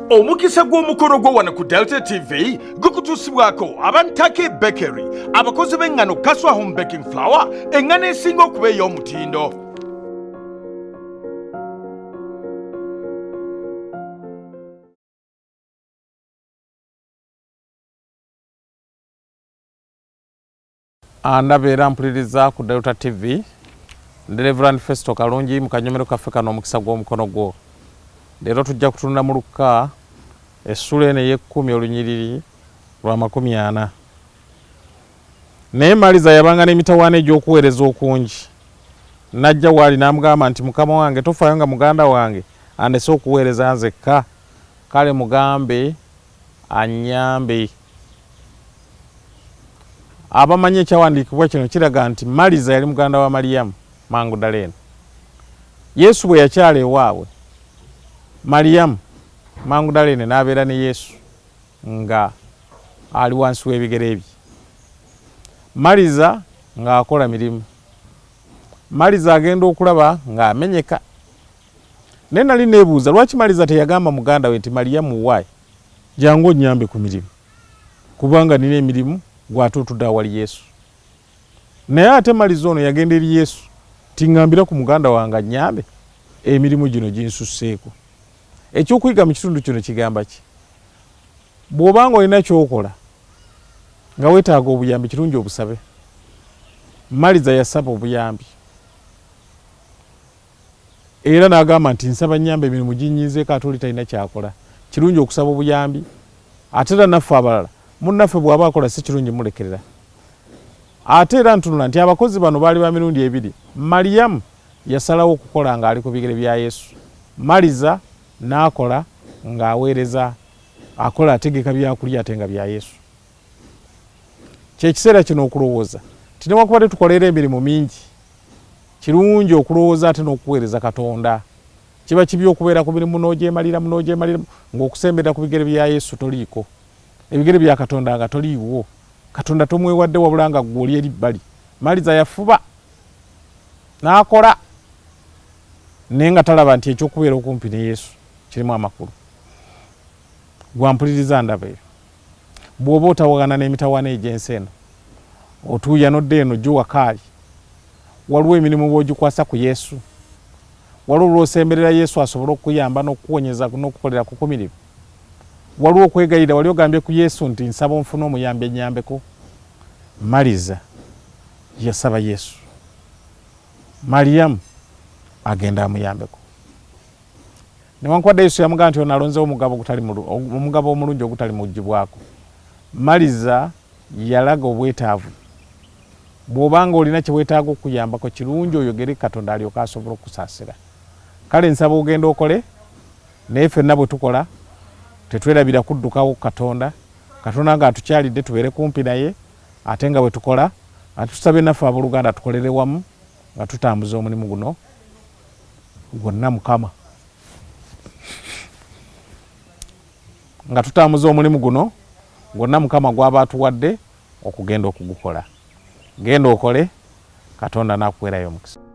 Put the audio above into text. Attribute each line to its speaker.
Speaker 1: Omukisa gw'omukolo gwo wano ku Delta TV gukutuusibwako aba Ntake Bakery, abakozi b'eŋŋano Kaswa Home Baking Flour, eŋŋano esinga okuba ey'omutindo.
Speaker 2: Andaba era mpuliriza ku Delta TV. Ndi Reverend Festo Kalungi mu kanyomero kaffe kano Omukisa gw'omukono gwo. Leero tujja kutunula mu Lukka essula eno ey'ekkumi olunyiriri lwa 40. Naye Maliza yabanga n'emitawaana egy'okuweereza okungi. N'ajja w'ali n'amugamba nti, Mukama wange, tofaayo nga muganda wange andese okuweereza nzekka? Kale mugambe annyambe. Abamanyi ekyawandiikibwa kino kiraga nti Maliza yali muganda wa Maliyamu Mangudaleena. Yesu bwe yakyala ewaabwe, Maliyamu Mangudaleene n'abeera ne Yesu nga ali wansi w'ebigere bye. Maliza ng'akola mirimu. Maliza agenda okulaba ng'amenyeka. Naye nali neebuuza lwaki Maliza teyagamba muganda we nti Maliyamu why jangu onnyambe ku mirimu kubanga nina emirimu gwe ate otudde awali Yesu. Naye ate Maliza ono yagenda eri Yesu nti ŋŋambira ku muganda wange annyambe emirimu gino ginsusseeko. Ekyokuyiga mu kitundu kino kigamba ki? Bw'oba nga olina ky'okola nga weetaaga obuyambi kirungi obusabe. Maliza yasaba obuyambi era n'agamba nti nsaba nnyambe emirimu ginnyizeeko ate oli talina ky'akola. Kirungi okusaba obuyambi ate era naffe abalala munnaffe bw'aba akola si kirungi mulekerera. Ate era ntunula nti abakozi bano baali ba mirundi ebiri. Maliyamu yasalawo okukola ng'ali ku bigere bya Yesu, Maliza n'akola ng'aweereza, akola ategeka byakulya ate nga bya Yesu. Kye kiseera kino okulowooza nti newankubadde tukola era emirimu mingi, kirungi okulowooza ate n'okuweereza Katonda. Kiba kibi okubeera ku mirimu n'ogyemaliramu n'ogyemaliramu ng'okusemberera ku bigere bya Yesu toliiko. Ebigere bya Katonda nga toliiwo. Katonda tomwewadde wabula nga ggwe oli eri bbali. Maliza yafuba n'akola naye nga talaba nti eky'okubeera okumpi ne Yesu kirimu amakulu. Ggwe ampuliriza ndaba eyo. Bw'oba otawagana n'emitawaana egy'ensi eno, otuuya n'odda eno jua kaali, waliwo emirimu bw'ogikwasa ku Yesu? Waliwo lw'osemberera Yesu asobole okukuyamba n'okukuwonyeza n'okukolera ku mirimu? Waliwo okwegayirira wali ogambye ku Yesu nti nsaba onfune omuyambi annyambeko? Maliza yasaba Yesu. Maliyamu agenda amuyambeko. Newankubadde Yesu yamugamba nti ono alonzewo omugabo ogutali omugabo omulungi ogutali muggyibwako, Maliza yalaga obwetaavu. Bw'oba nga olina kye weetaaga okukuyambako, kirungi oyogere Katonda alyoke asobole okukusaasira. Kale nsaba ogende okole, naye ffenna bwe tukola tetwerabira kuddukawo ku Katonda. Katonda nga atukyalidde tubeere kumpi naye, ate nga bwe tukola ate tusabe naffe abooluganda tukolere wamu nga tutambuza omulimu guno gwonna Mukama nga tutambuza omulimu guno gwonna Mukama gw'aba atuwadde okugenda okugukola. Genda okole, Katonda anaakuweerayo omukisa.